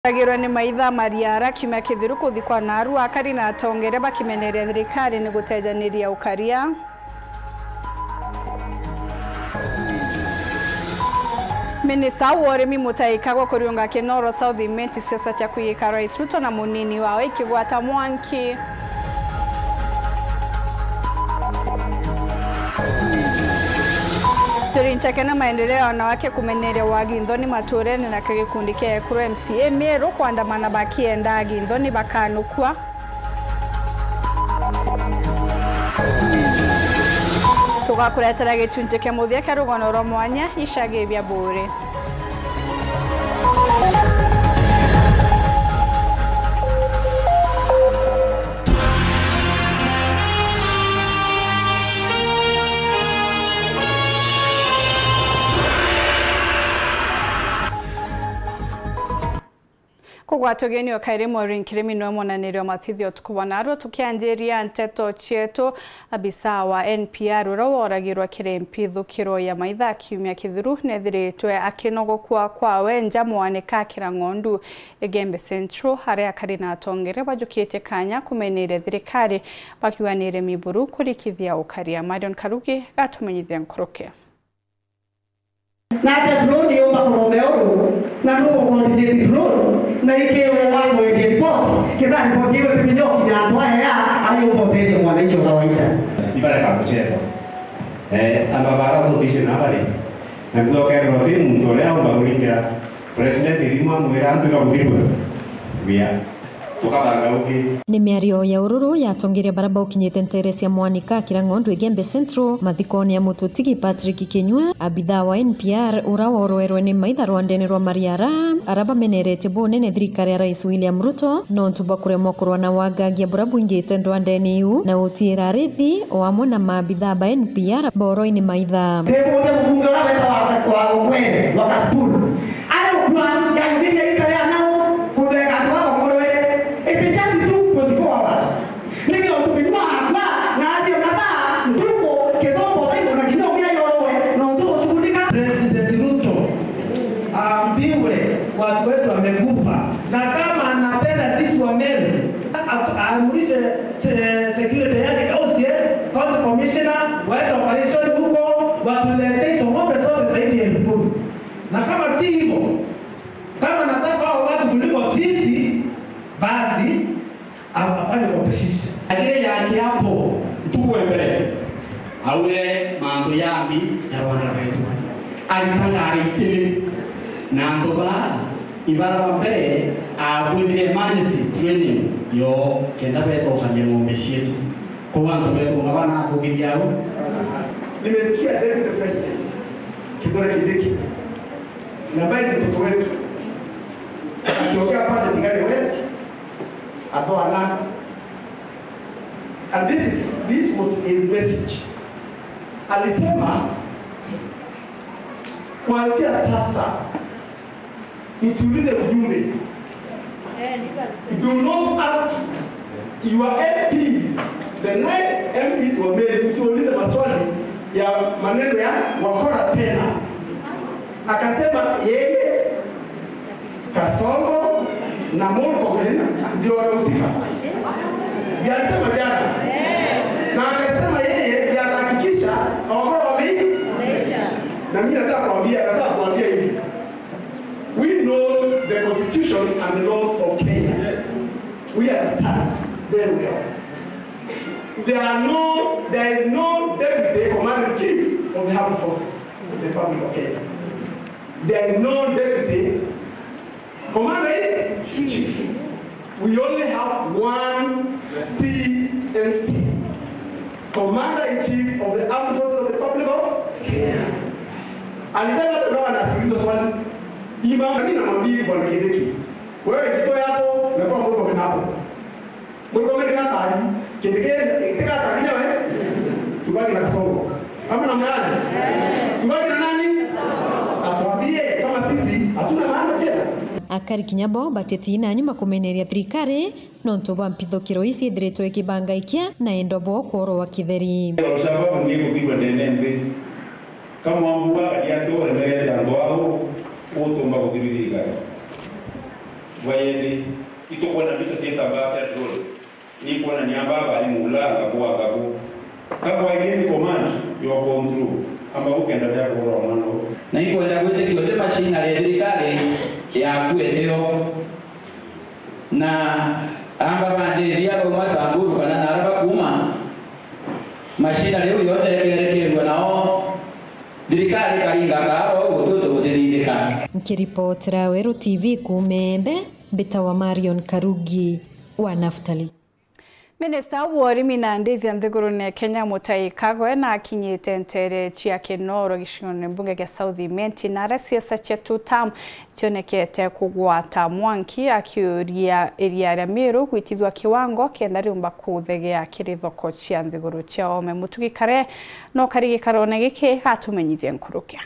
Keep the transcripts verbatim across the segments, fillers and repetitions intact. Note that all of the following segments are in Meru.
Agirwe ni maitha Mariara kiumia kithiru kuthikwa narua, akari na atongeria bakimeneria thirikari ni gutejaniria ukaria. Minista wa urimi Mutahi Kagwe kuriunga Kinoro South Imenti, siasa cia kwigika Rais Ruto na munini wawe ikigwata mwanki. Turi nteke na maendeleo ya wanawake kumeneria wagi nthoni maturene, nakio gikundi kia Ekuru M C A Meru kwandamana bakienda agi nthoni bakanukua. Tugakuretera gicunci kia muthia kia rugano rwa mwanya, icagi bia Buuri. Kugwata ugeni o kairi, Maureen Kirimi niwe mwonaniria wa mathithio utuku bwa narua. Tukianjiria nteto cietu, abisa wa N P R uria woragirwa kiri mpithukiro ya maitha kiumia kithiru nethiritwe akinogokua kwawe nja mwanika Kirang'ondu, Igembe Central, aria akari na atongeria bajukitie kanya kumeneria thirikari bakiuganire miburu kurikithia ukaria. Marion Karugi gatumenyithia nkuruki. Nate drone yumba kuromea uru, na nugu coordinate drone, na ikiwe wa mwendia report, kitha report iwe timinyo kinya antu aya, ari uboteria mwananchi wa kawaida. Ibareka mchezo. Eh, amba bara tu tishe na bari. Na ndio kero ti muntu uria umba kuringira president irimu amwira antu ka muthirwe. Bia. Tukabanga ungi. Ni miario ya ururu ya atongeria baria baukinyite ntere cia mwanika Kirang'ondu Igembe Central, mathikone ya mututigi Patrick Kinyua, abitha wa N P R uria woroerwe ni maitha rwandene rwa Mariara, aria bameneretie bunene thirikari ya Rais William Ruto nontu bwa kuremwa kurwa na wagagia buria bwingite ndwandene iu na utiira arithi o amwe na maabitha ba N P R boroini maitha. Ndikuuria muthungi uria wetawa wa, wa, wa Kasipul. Ari ukua, yaani, biria itari anao, kutheka antu baba murwere. It is just two twenty-four hours. Niki untu kinyua akwa, na athie mathaa, ntuku, kithombo, thaigo, na kinya ugia yorowe, na untu usukunika. President Ruto aambiwe watu wetu wamekufa. Na kama anapenda sisi wa Meru, atu-, aamurishe se-, security yake, O C S, county commissioner, waende operation huko, watuletee hizo ng'ombe zote zaidi ya elfu kumi. Na kama si hivyo, kama nataka hao watu kuliko sisi, basi afanye competition. Lakini ya kiapo, ntuku ya mbere, aure mantu yambi ya wana wetu. Aritaga ari chini, na antu ba ibara ba mbere, abwithire emergency training yo, kenda betokania ng'ombe cietu. Kwa antu betu ngabana kugiria au. Nimesikia Deputy President Kithure Kindiki, na ambaye ni mtoto wetu, akiongea pale Tigania West, Adoana. And this is, this was his message. Alisema, kuanzia sasa, msiulize mjumbe. Do not ask your M Ps, the nine M Ps wa Meru, msiulize maswali ya maneno ya wakora tena. Akasema yeye, Kasongo na Murkomen ndio wanahusika. Ndio alisema jana. Na akasema yeye ndio atahakikisha wakora wame-, na mimi nataka kuambia, nataka kuambia hivi. We know the constitution and the laws of Kenya. Yes. We understand very well. There are no, there is no deputy commander in chief of the armed forces of the Republic of Kenya. There is no deputy commander in chief. We only have one C M C, commander in chief of the armed forces of the Republic of Kenya. Alisema hata kama anasikiliza swali, hii mambo mimi namwambia hivi, Bwana Kindiki, wewe jitoe hapo na kwa Murkomen hapo. Murkomen ni hatari, Kindiki, Kindiki hatari nawe. Tubaki na Kasongo. Ama namna gani? Tubaki na nani? Atuambie kama sisi hatuna maana tena. Akari kinya bo bateti na nyuma kumeneria thirikari nontu bwa mpithukiro ii ciithiritwe ikibangaikia na endo bo kworowa kitheri. Shababu ni gutigwa ndene nthi. Kamwambu wa gati antu uremerete antu ao utumba guthirithia igari. Bwa yendi, itukwona mbica ciitambaa cia drone. Nikwonania amba bari muulanga bwa ngabu. Ka kwaigeni command yo control, amba ukendelea kuura mwana uu. Na inkwenda gwitikia uti machinery ya thirikari yaku itiyo. Na amba bandithia bauma Samburu kana naara bakuuma, machinery iu yonthe ikeerekerua nao thirikari ikaringa kaaro au gututu gutithithika. Nkiripotera Weru T V kuuma Embe, mbitawa Marion Karugi wa Naftali. Minista wa urimi na ndiithia nthigurune ya Kenya Mutahi Kagwe na akinyite nteere cia Kinoro gicigoone mbunge gia South Imenti, na aria siasa cia two term cionekete kugwata mwanki, akiuria iria ria Meru gwitithua kiwango kenda riumba kuthegea kiri thoko cia nthiguru cia oome. Mutugi Kare no kari gikarone giki gatumenyithie nkuruki.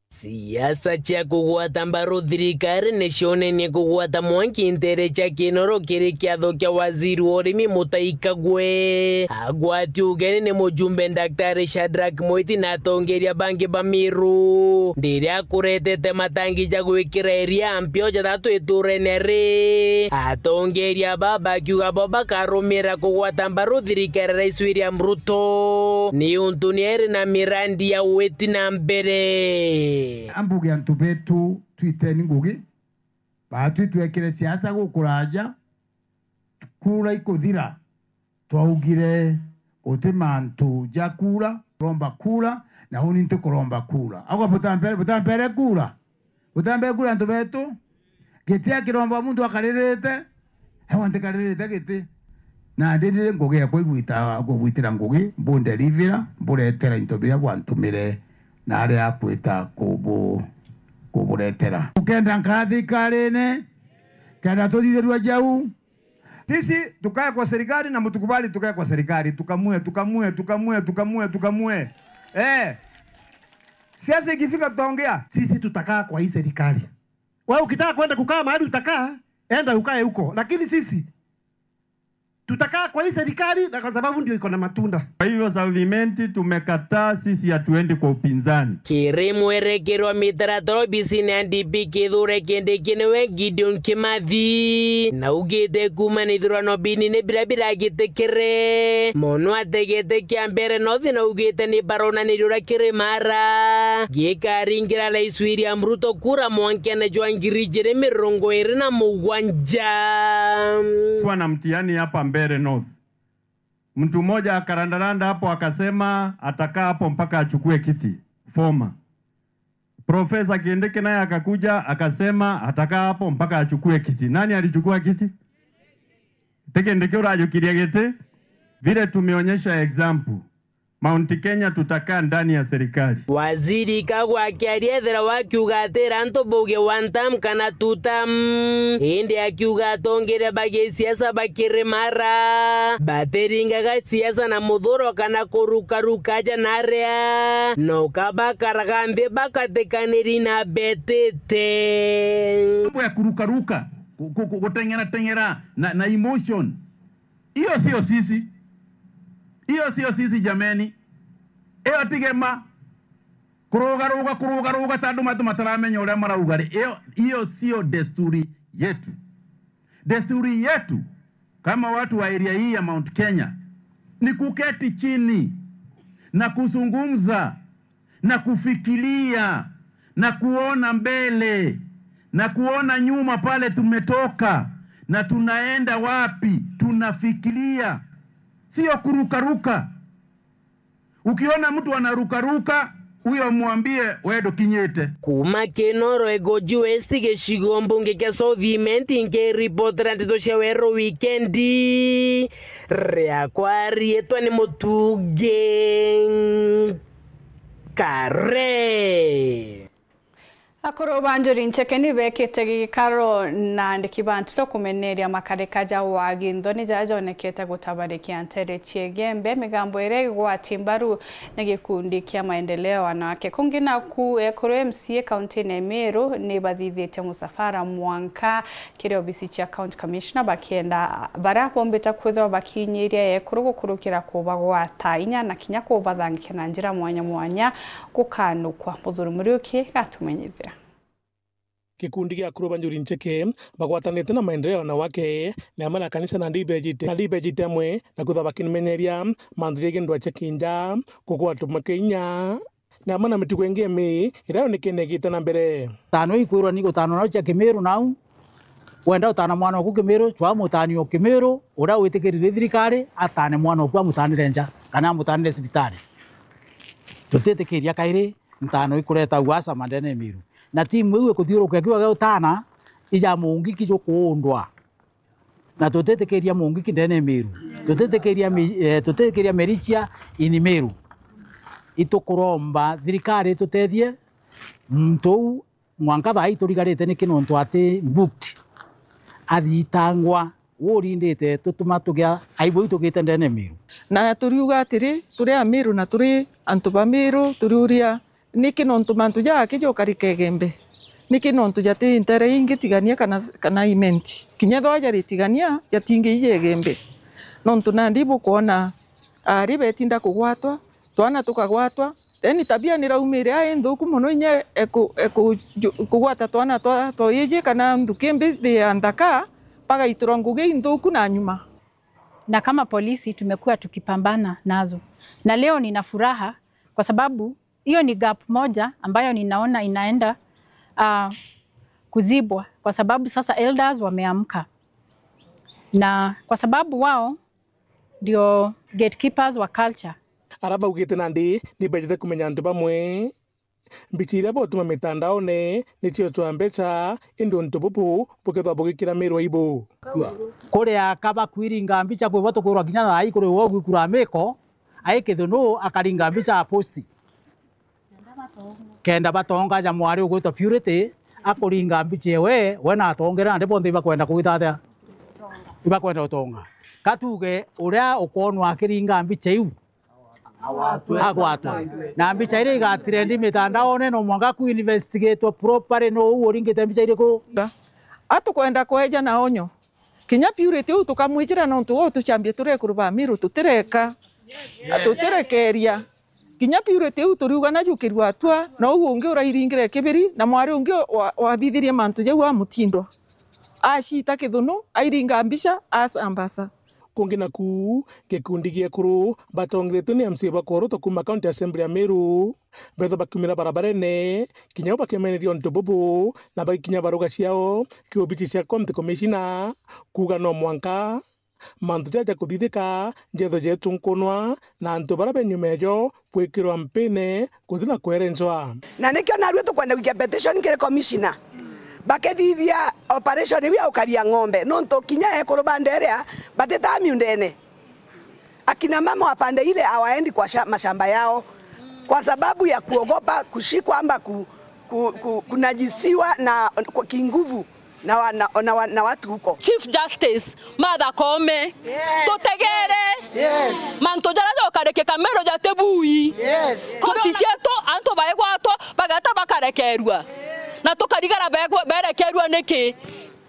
Siasa cia kugwata mbaru thirikari nicionenie kugwata mwanki nteere cia Kinoro kiri kiatho kia waziri wa urimi Mutahi Kagwe. Agwati ugeni ni mujumbe Daktari Shadrack Mwiti na atongeria bangi ba Meru, riria akuretete matangi ja gwikira iria mpio jathatu iturene ri. Atongeria aba bakiuga bo bakarumira kugwata mbaru thirikari ya Rais William Ruto, niuntu ni iri na mirandi ya gwiti na mbere. Ambuge antu betu twiteni ngugi, baatwi twekire siasa gukuraja, kura ikuthira, twaugire guti mantu ja kura, kuromba kura, na uni ntikuromba kura. Auga butampere, butampere kura. Butampere kura antu betu. Giti akiromba muntu akaririte, ewa ntikaririte giti. Na ndindire ngugi ekwa igwita, kugwitira ngugi, mbunderivira, mburetera into biria bwantumire na aria akwita kubu-, kuburetera. Ukenda nkathi karine, kenda tuthithirua jau. Sisi tukae kwa serikali na mtukubali tukae kwa serikali, tukamue, tukamue, tukamue, tukamue, tukamue. Eh. Siasa ikifika tutaongea. Sisi tutakaa kwa hii serikali. Wewe ukitaka kwenda kukaa mahali utakaa, enda ukae huko. Lakini sisi tutakaa kwa hii serikali na kwa sababu ndio iko na matunda. Kwa hivyo South Imenti tumekataa, sisi hatuendi kwa upinzani. Kiri mwerekero wa mitaratara obisine ya D P Kithure Kindiki niwe Gideon Kimathi. Na augite kuuma na ithurano binini biria biragitikire. Mono ategete kia mbere North na augite ni baronaniria uria kiri mara gikaringira Rais William Ruto kura mwankene jwa ngiri ijiri mirongo iri na mugwanja. Kuwa na mtihani hapa Mbeere North. Mtu mmoja akarandaranda hapo akasema atakaa hapo mpaka achukue kiti. Former. Profesa Kindiki naye akakuja akasema atakaa hapo mpaka achukue kiti. Nani alichukua kiti? Ti Kindiki urajukirie giti? Vile tumeonyesha example. Mount Kenya tutakaa ndani ya serikali. Waziri Kagwe akiaria ethira wakiuga atira antu bauge one term kana two term. Indi akiuga atongeria ba gisiasa bakiri mara batiringaga siasa na muthuro kana kurukaruka aja na aria. No kabakaraga nthi bakatikaniri na betite. Mambo ya kurukaruka, ku-, ku-, ku-, guteng'era teng'era na, na emotion. Hiyo sio sisi. Hiyo sio sisi jameni. Iyo tigema. Kurugaruga, kurugaruga ta andu matu mataramenya uria marauga ri. Iyo, iyo sio desturi yetu. Desturi yetu kama watu wa area hii ya Mount Kenya ni kuketi chini na kuzungumza na kufikiria na kuona mbele na kuona nyuma pale tumetoka na tunaenda wapi. Tunafikiria, sio kurukaruka. Ukiona mtu anarukaruka, huyo mwambie, "We ndukinyite." Kuuma Kinoro Egoji West, gicigo mbunge kia South Imenti, nkiripotera ndeto cia Weru Wikendi, riakwa riitwa ni Mutugi Kare. Akuru ba Njuri Ncheke ni bekite gikaro na andiki ba nteto kumeneria makarika ja wagi nthoni jaria jonekete gutabarikia nteere cia Igembe, migambo iria igwati mbaru ni gikundi kia maendeleo ya anake. Kungi naku ekuru M C A kaunti-ini ya Meru ni bathithitie musafara mwanka kiri obisi cia County Commissioner bakienda baria bombite kwithirwa bakinyiria ekuru gukurukira kubagwata inya na kinya kubathangikia na njira mwanya mwanya gukanukwa. Muthuri Muriuki gatumenyithia. Gikundi gia akuru ba Njuri Ncheke bagwatanite na maendeleo na wake, ni amwe na kanisa nandi ibejite, nandi ibejite amwe na kwithirwa bakinimenyeria mantu jegie ndwaa cia kinja, kugwatwa makinya, ni amwe na mitugo ingi imii iria yonekenegite na mbere. Tano ikwirwa ni gutano nao cia Kimiru nau. Wenda utana mwana oku Kimiru, cwa mutani o Kimiru, uria witikirire thirikari, atane mwana oku amutanire nja, kana amutanire cibitari. Tutitikiria kairi ntano ikureta uasama ndene ya Miru. Na timu iu ikuthiuruka ikiuga gia utana, ija mungiki jukuundwa. Na tutitikiria mungiki ndene ya Miru. Tutitikiria mi-, eh, tutitikiria merichia in Miru. Itukuromba thirikari itutethie, muntu uu mwanka thaa ii turigarite niki nontu ati booked. Athitangwa, urindite tutuma tugia aibu iu tugite ndene ya Miru. Na turiuga atiri, turi Amiru na turi antu ba Miru, turiuria, niki nontu mantu jaa aki jokarika Igembe? Niki nontu jati ntere ingi tigania kana, kana Imenti? Kinya ethirwa jari tigania, jatingi ija Igembe. Nontu nandi bukwona aari betinda kugwatwa, twana tukagwatwa, then tabia niraumire ai nthuku mono, inya eku-, eku-, ju-, kugwata twana twa, twa iji kana nthuki mbi thi ya nthaka, bagaitirwa ngugi inthuku na nyuma. Na kama polisi tumekuwa tukipambana nazo. Na leo nina furaha kwa sababu hiyo ni gap moja ambayo ninaona inaenda, ah, kuzibwa kwa sababu sasa elders wameamka. Na kwa sababu wao ndio gatekeepers wa culture. Ara baugite nandi ni bejete kumenya antu bamwe. Mbicha iria botuma mitandaone ni ciotwa mbeca, indi untu bubu bukethwa bugikira Miru aibu. Kuri aka bakwiringa mbicha, kwi bo tukwirwa kinya thaa ii kuri uwe ugwikura miko, ai kithunu akaringa mbicha a posti. Kenda batonga ja mwari ugwitwa Purity, akuringa mbicha ewe, we na atongere nandi bonthe ibakwenda kugita atia? Ibakwenda utonga. Ka tuge uria ukwonwa akiringa mbicha iu, agwatwe. Na mbicha iria igatirendi mitandaone no mwanka ku investigatwe properly no uu uringite mbicha iriku. Atukwenda kweja na onyo. Kinya Purity uu tukamwijira nontu uu tuchambie turi ekuru ba Miru tutireka. Tutirekeria. Kinya Purity uu turiuga najukirua atua, na uu ungi urairingire kibiri, na mwari ungi wa-, wathithirie mantu jau amutindwa. Acita kithunu, airinga mbicha, asambaza. Kungi naku, gikundi gia ekuru batongeretwe ni M C A bakworotwa kuuma County Assembly ya Miru, bethwa bakiumira barabarene, kinya bo bakemeneria untu bubu, na bagikinya baruga ciao ki obici cia County Commissioner, kuuga no mwanka mantu jaja kuthithika, njetho jetu nkunwa, na antu bara be nyuma ejo gwikirwa mpine, kuthi na kwerenzwa. Na nikio narua tukwenda gwikia petition kiri commissioner, bakethithia operation iu ya ukaria ng'ombe, nontu kinya ekuru ba nderea batitaa miundene. Akina mama wa pande ile hawaendi kwa sha-, mashamba yao kwa sababu ya kuogopa kushikwa ama ku-, ku-, ku-, kunajisiwa na kwa kinguvu na wa-, na, na wa-, na watu huko. Chief Justice Martha Koome, yes, tutegere. Yes. Mantu jaria jokarikika Miru jati bui. Yes. Ntuti cietu antu baigwatwa bageta bakarekerua. Na tukarigara begwe-, berekerua niki?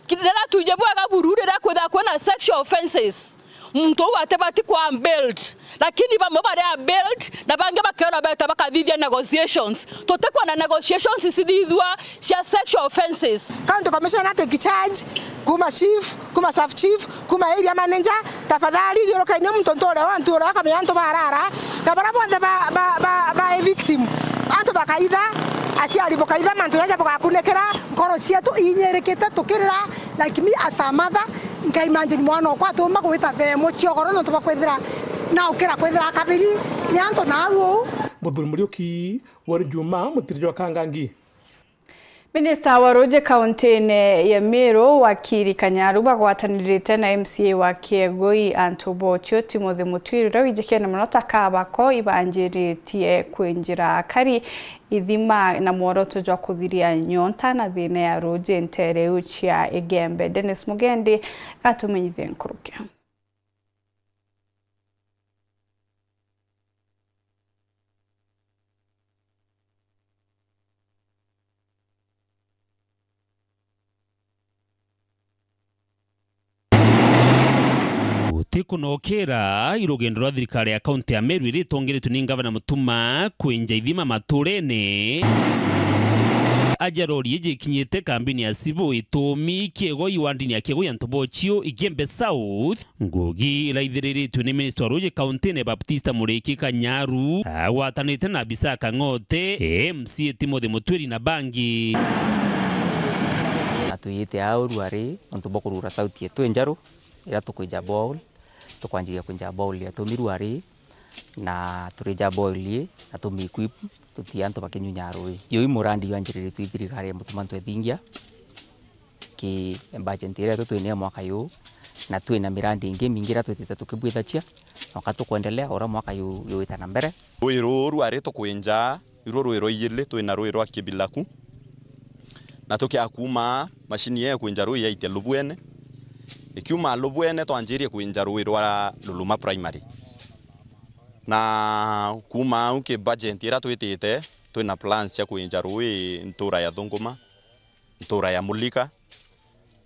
Riria twiji bwega buru riria kwithirwa kwina sexual offences, muntu uu atibati kwa bailed, lakini bamwe bari a bailed na bangi bakeerwa beete bakathithia negotiations. Tutikwenda negotiations cithithua cia sexual offences. County Commissioner take charge, kuma chief, kuma sub chief, kuma area manager, tafadhali thiurukeni muntu nture wa nture akamenya antu barara, na baria bonthe ba, ba, ba, ba victim, antu bakaitha, aciari bukaitha, mantu jaja bugakunikira, nkoro cietu inyirikite tukirira, like me as a mother, nka imagine mwana okwa atuma gwita themo ciogoro nontu bwa kwithira na ukira kwithira kabiri ni antu na au uu. Muthuri Muriuki, Weri Juma, Mutiri jwa Kangangi. Minista wa ruuji kauntiine ya Meru, Wakiri Kanyaru, bagwatanirite na M C A wa Kiegui, Antu Bochio, Timothy Mutwiri, uria wijikene mono ta Kabako, ibanjiritie kwinjira akari ithima na mworoto jwa kuthiria nyonta na thiina ya ruuji nteere iu cia Igembe. Dennis Mugendi atumenyithie nkuruki. Guti kunokira i rugendo rwa thirikari ya kaunti ya Meru iritongeretwe ni ngavana Mutuma kwinja ithima matuurene. Aja rori iji ikinyite kambini ya Civil Itumi Kiegoi wandini ya Kiegoi antu ba Uchiu Igembe South. Ngugi iraithiriritue ni minista wa ruuji kauntine Baptista Muriki Kanyaru agwatanite na Abisa Kang'ote, M C A Timothy Mutwiri na bangi. Na twiyite aa uru ari nontu bwa kurura sauti yetu injeru iria tukwinja borehole, tukwanjiria kwinja borehole ya Tumiru ari na turija borehole ii na tumi equip, tuti antu bakinyunya rui. Yui murandi ywanjiriritue i thirikari ya Mutuma Ntwethingia ki budget iria tu twinayo mwaka yuu, na twina mirandi ingi mingi iria twitite tukibwithachia, na uka tukwendelea uria mwaka yuu yuwita na mbere. Rui ruru ari tukwinja, iruo rui rwa ijiri, twina rui rwa Kibilaku, na tukia kuuma, mashini ya kwinja rui yaitia Lubwene. Ikiuma Lubwene, twanjirie kwinja rui rwa Luluma Primary. Na kuuma au ki budget iria twitite, twina plans cia kwinja rui ntura ya Thunguma, ntura ya Mulika,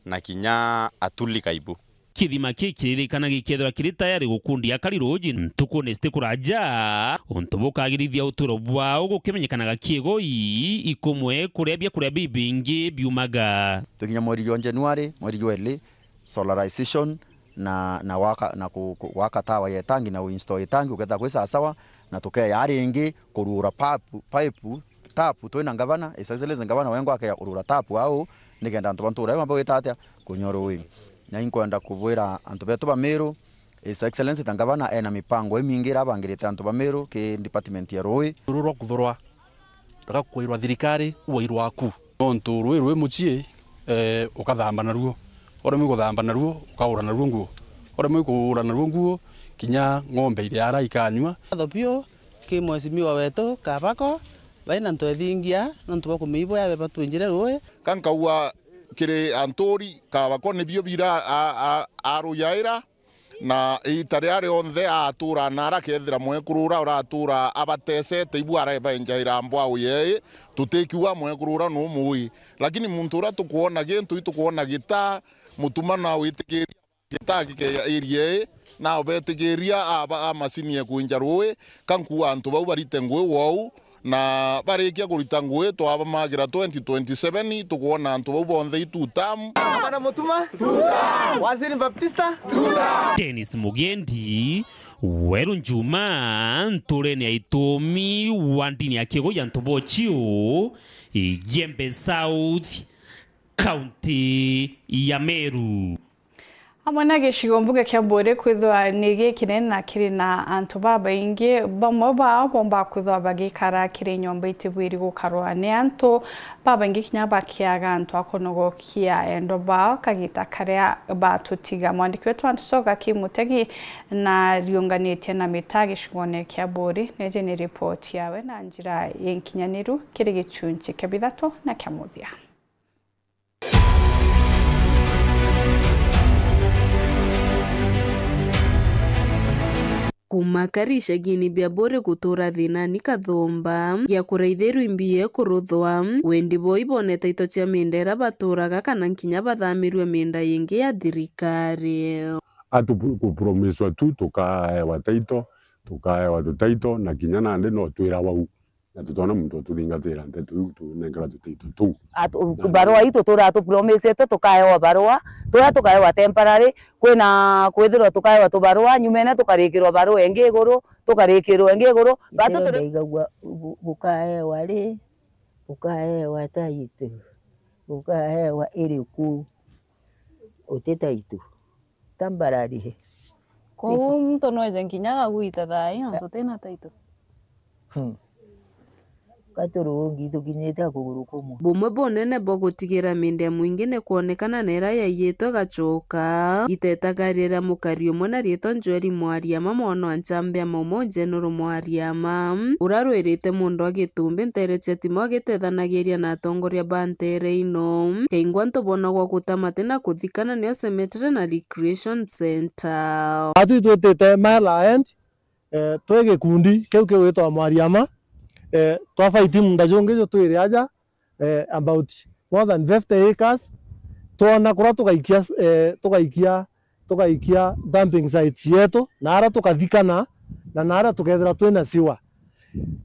na kinya Atuli Kaibu. Kithima kii kiririkana gikethirwa kiri tayari gukundia akari ruuji ntukune citikuraja, untu bukagirithia uturo bwao gukimenyekanaga Kiegoi ikumwe kuria biakuria bibingi biumaga. Tukinya mweri jwa January, mweri jwa eli, solarization na, na gwaka, na ku-, ku-, gwaka tawa ya itangi na uinstall itangi ukethira kwi sawasawa, na tukeya ringi kurura papu, pipe, tapu twina ngavana, His Excellency Ngavana wengwa akeya kurura tapu au, nikenda antu ba ntura iu bambe gwita atia? Kunywa rui. Na inkwenda kubwira antu betu ba Meru, His Excellency ta ngavana ena mipango imingi irabangirite antu ba Meru ki department ya rui. Ruru rwa kuthurwa, raka kwairwa thirikari, uwairwa aku. Nontu rui rwi mucii, eh, ukathamba naruo. Uremwe kuthamba naruo, ukaura naruo nguo. Uremwe kuura naruo nguo, kinya ng'ombe iria ara ikanyua. Watho biu ki mheshimiwa wetu Kabako, baina Ntwethingia, nontu bwa kumiibwa yabe batwinjire rui. Ka nkauga kiri anturi, Kabako nibio bira a, a, arujaira, na iita riria rionthe atura na arakethira mwekuru uria uratura abatecete, ibu araebaenjaira mbwau yei, tutikiuga mwekuru uria numui. Lakini muntu uria tukwona gintu, itukwona gita, Mutuma na witikiria gita gikeya area ii, na ubetikiria aba a masini ya kwinja rui, ka nkuuga antu bau barite ngui wou, na barikia kurita ngui, twabamagira twenty twenty-seven, tukwona antu bau bonthe i two term. Gavana Mutuma. Two term. Waziri Baptista. Two term. Dennis Mugendi, Weru Njuma, nturene ya Itumi, wandini ya Kiegoi antu ba Uchiu, Igembe South, kaunti ya Meru. Amwe na gicigo mbunge kia Buuri kwithwa ni gikinene na kiri na antu babaingi, bamwe bao boomba kwithwa bagikara kiri nyomba itibwiri gukarwa ni antu babaingi, kinya bakiaga antu a kunogokia endwa bao kagita karia batutiga. Mwandiki wetu wa Ntucoka Kim Mutegi na riunganitie na mita gicigone kia Buuri, neeje ni ripoti yawe na njira inkinyaniru kiri gichunchi kia bithatu na kia muthia. Kuuma kari icagini bia Buuri gutuura thinani kathumba gia kuraithirua imbi ikuruthwa, wendi bwao ibone taito cia miinda iria batuuraga kana nkinya bathamirue miinda ingi ya thirikari. Atu ku-, kupromiswa tu tukaewa taito, tukaewa tutaito, na kinya nandi no twira wau. Na tutona muntu ututhingatira nteto iu, tunengera tutaito tuu. Atu-, na barua ii tuturaga tupromisetwe, tukaewa barua, turia tukaewa temporary, kwina kwithirwa tukaewa tubarua, nyumene tukarikirwa barua ingi iguru, tukarikirwa ingi iguru. Batu turi- ndaigagua bu-, bukaewa ri, bukaewa taito, bukaewa iriku, uti taito. Tambararihe. Kwou muntu no eje nkinya agagwita thaa ii, nontu utina taito. Hmm. Ka turungi tukinyite a kuguru kumwe. Bumwe bunene bwa gutigira miinda ya mwingi ni kwonekana na iria yaiyitwe igacoka. Iteta gari ria mukari umwe na riitwa Joel Mwariama, mwana wa Nchambe ya Maumo, General Mwariama, uria rwirite mundu wa Gitumbi ntere cia Timo agitethanagiria na atongoria ba ntere ino. Kaingwa antu bonagwa guta mate na kuthikana nio cemetery na recreation center. Atu itwitite mile end, eh, twi gikundi kiu kigwitwa Mwariama, eh, twa fight munda jungi ju twiri aja, eh, about more than fifty acres, twona kuria tugaikia, eh, tugaikia, tugaikia dumping sites yetu, na aria tukathikana, na, na aria tukethira twina sewer.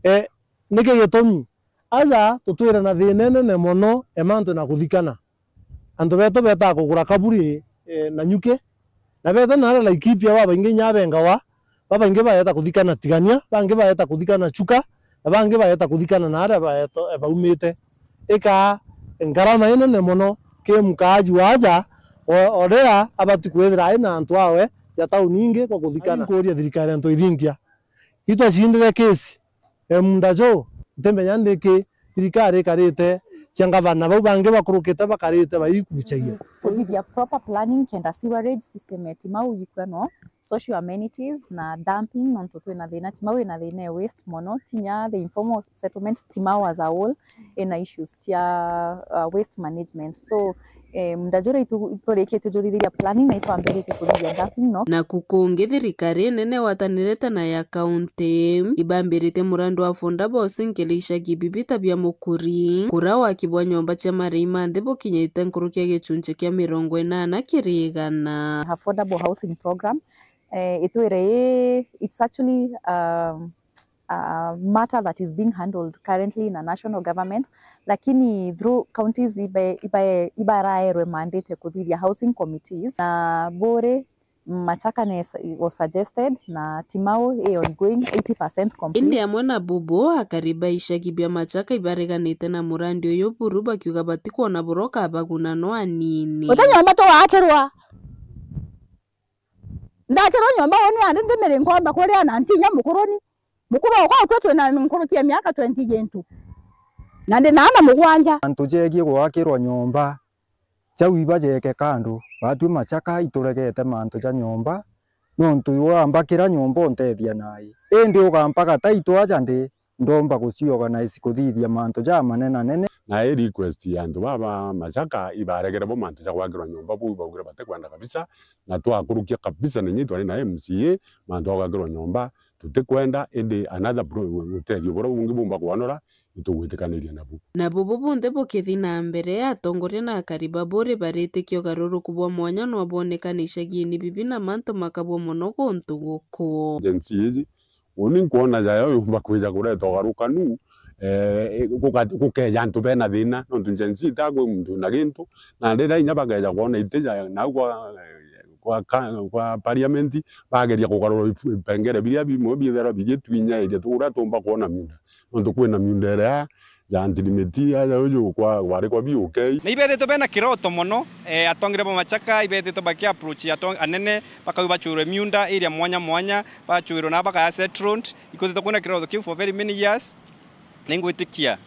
Eh, niki gitumi? Aja tutwire na thina inene mono ya mantu na kuthikana. Antu betu betaa kugura kaburi, eh, Nanyuki, na beeta naria Laikipia, babaingi inya bengawa, babaingi baeta kuthikana Tigania, bangi baeta kuthikana Chuka, na bangi baeta kuthikana naria baeto-, baumite. Ikaa ngarama inene mono ki mukaaji wa aja, o-, uria abati kwithira ai na antu awe ja tauni ingi kwa kuthikana. Nkuuria thirikari antu ithingia. Itwacindire kesi, e, muunda juu, ntimenya ndiki thirikari ikarite cia ngavana bau bangi bakurukite bakarite baikucagia. Kuthithia proper planning kenda sewerage system ya Timau ikwe no social amenities na dumping, nontu twina thina, Timau ina thina ya waste mono, tinya the informal settlement Timau as a whole ina issues cia, uh, waste management. So, eh, muunda juria itu-, iturikitie juthithiria planning na itwambiritie kuthithia dumping no. Naku kungi, thirikari nene igwatanirite na ya kaunti ibambiritie murandi wa affordable housing kiri icagi bibi ta bia Mukuri, kuria waki bwa nyomba cia marii ma nthi bukinyite nkuruki ya gicunci kia mirongo inana kiri igana. Affordable housing program, eh, itwire i, it's actually, um, uh, matter that is being handled currently na national government, lakini through counties ibe-, ibe-, ibaraerwe mandate kuthithia housing committees, na Buuri, Machaka ni s-, was suggested, na Timau i ongoing, eighty percent complete. Indi amwe na bubu, akari ba icagi bia Machaka ibareganite na murandi uyu buru, bakiuga batikwona buru ukabaguna no anini. Uti nyomba tugaakirwa. Ndaakirwa nyomba uuni nandi ndimiri nkomba kuria na ntinya mukuruni. Mukuru okwa ukwe twina nkuruki ya miaka twenty gintu. Na ndi na aana mugwanja. Antu jegie gwakirwa nyomba, jau iba jeeke kando, batwi Machaka ituregete mantu ja nyomba, nontu wamba kira nyomba untethia nai. Indi ugampa gataitwa aja ndi, ndomba guci organize kuthithia mantu ja manenanene. Na i request ya antu baba Machaka ibaregere bo mantu ja gwakirwa nyomba buu ibaugire batikwenda kabisa, na twakurukia kabisa na inya itwari na M C A mantu ja gwakirwa nyomba tutikwenda, indi another pro-, utethio buria bungi bumba kwanura itugwitikaniria nabu. Na bubu bunthe bukithi na mbere, atongoria na akari ba Buuri baritikia ugaruruku bwa mwanya nwa bwonekana icagiini bibi na mantu makabua mono guntu guku. Gen Z iji Uni nkwona jayo yumba kwija kureta ugarukanu, eh, guka-, gukeja antu bena thina, nontu Gen Z itakwi muntu wina gintu, na riria inya bakeja kwona iti ja nau kwa, kwa ka-, kwa parliament, bageria kugarura ip-, ipengere biria bimwe biithirwa bigitwinyairia tu uria tumba kwona miunda, nontu kwina miunda iria ja ntirimiti, aja uju kwa, kwari kwa B O K. Na ibethitwe bena kiroto mono, eh, atongeria ba Machaka, ibethitwe baki approach ato-, anene, bakauga bachurwe miunda iria mwanya mwanya, bachwirwe na bakaya settled, ikuthitwe kwina kiroto kiu for very many years, na ingwitikia,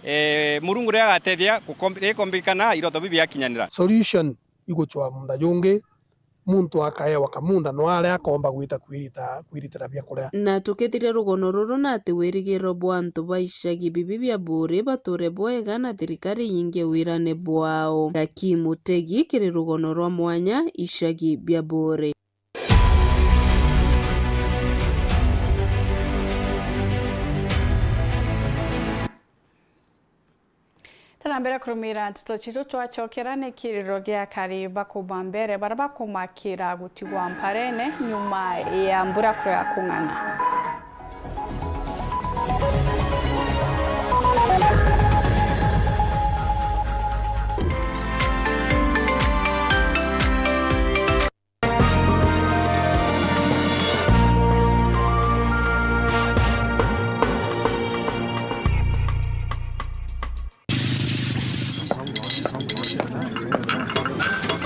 eh, Murungu riria agatethia gukombi-, rikombikana iroto biu biakinyanira. Solution iguchwa munda jungi, muntu akaewa kamunda no aria akomba gwita kwirita, kwiritira biakuria. Na tukithiria rugono ruru na ati wirigiro bwa antu ba icagi bibi bia Buuri bature bwega na thirikari iingie wirane bwao. Gaki Mutegi kiri rugono rwa mwanya icagi bia Buuri. Tena mbere kurumira nteto citu, twacokera ni kiriro gia akari ba kuma mbere baria bakumakira gutigwa mparene nyuma ya mbura kurega kung'ana.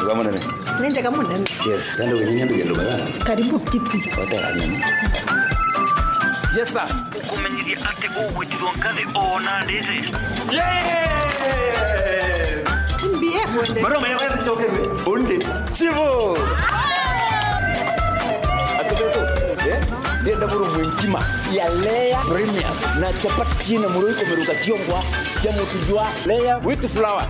Wega munene. Ni njega munene. Yes, ndio wenyewe ndio ndio bana. Karibu kiti. Wata nini? Yes sir. Ukumenyithia ati ugwitirwo ngathi o na ndiri. Yes! Mbie bwende. Maroma ya wewe chokere. Undi. Chivo. Atubeto. Eh? Ndienda buru mwenkima ya Lea Premium na chapati na muro ikomeruka ciongwa cia mutu jwa Lea wheat flour.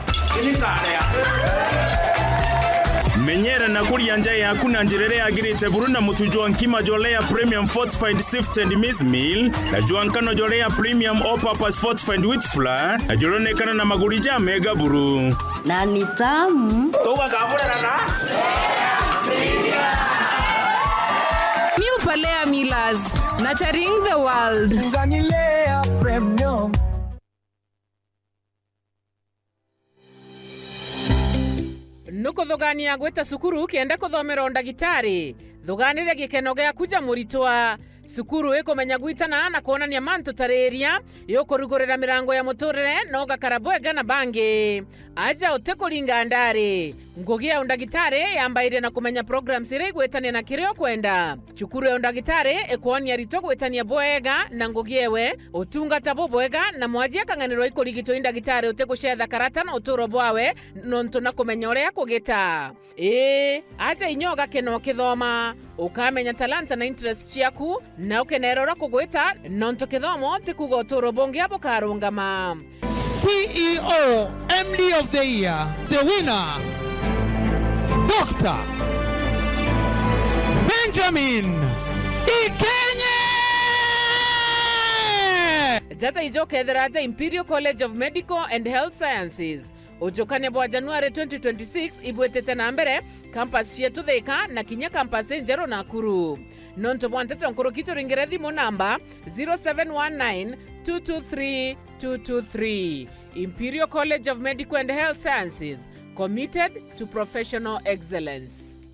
Menyera na kuria nja yaku na njira iria yagirite buru na mutu jwa nkima jwa Lea Premium Fortified Sifted Maize Meal na jwa nkano jwa Lea Premium All Purpose Fortified Wheat Flour na juronekana na maguri ja mega buru. Na ni tamu. Tuga kaburera na New Palea Millers, nurturing the world. Ngani Lea Premium. Thugaania gwita cukuru kenda kuthomera undagitari. Thugaaniria gikeno giaku ja muritwa. Cukuru ikumenya gwitana na kwonania mantu ta riria, yukurugurira mirango ya muturire na ugakara bwega na bangi. Aja utikuringa ndari. Ngugi ya undagitari yambairia na kumenya programs iria igwitania na kiria ukwenda. Cukuru ya undagitari ikwonia aritwa gwitania bwega na ngugi ewe, utungata bubwega, na mwaji akang'anirwa ikurigitwa i ndagitari utigucetha karata na uturo bwawe, nontu na kumenya uria akugita. Ii, aja inya ugakena ukithoma, ukamenya talanta na interest ciaku, na ukenera uria kugwita, nontu kithomo ti kuuga uturo bungi bukarungama. C E O M D of the Year, the winner, Doctor Benjamin Ikenye! Jata ijo ukethira aja Imperial College of Medical and Health Sciences. Ujukania bwa January twenty twenty-six ibwitite na mbere, campus cietu Thika na kinya campus injeru Nakuru. Nontu bwa nteto nkuruki, turingire thimu namba zero seven one nine two two three two two three. Imperial College of Medical and Health Sciences, committed to professional excellence.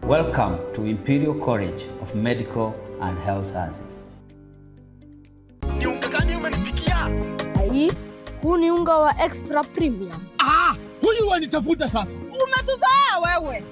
Welcome to Imperial College of Medical and Health Sciences. Ni unga gani umenipikia? Ai, huu ni unga wa extra premium. Ah, huyu wanitafuta sasa. Umetuzoea wewe.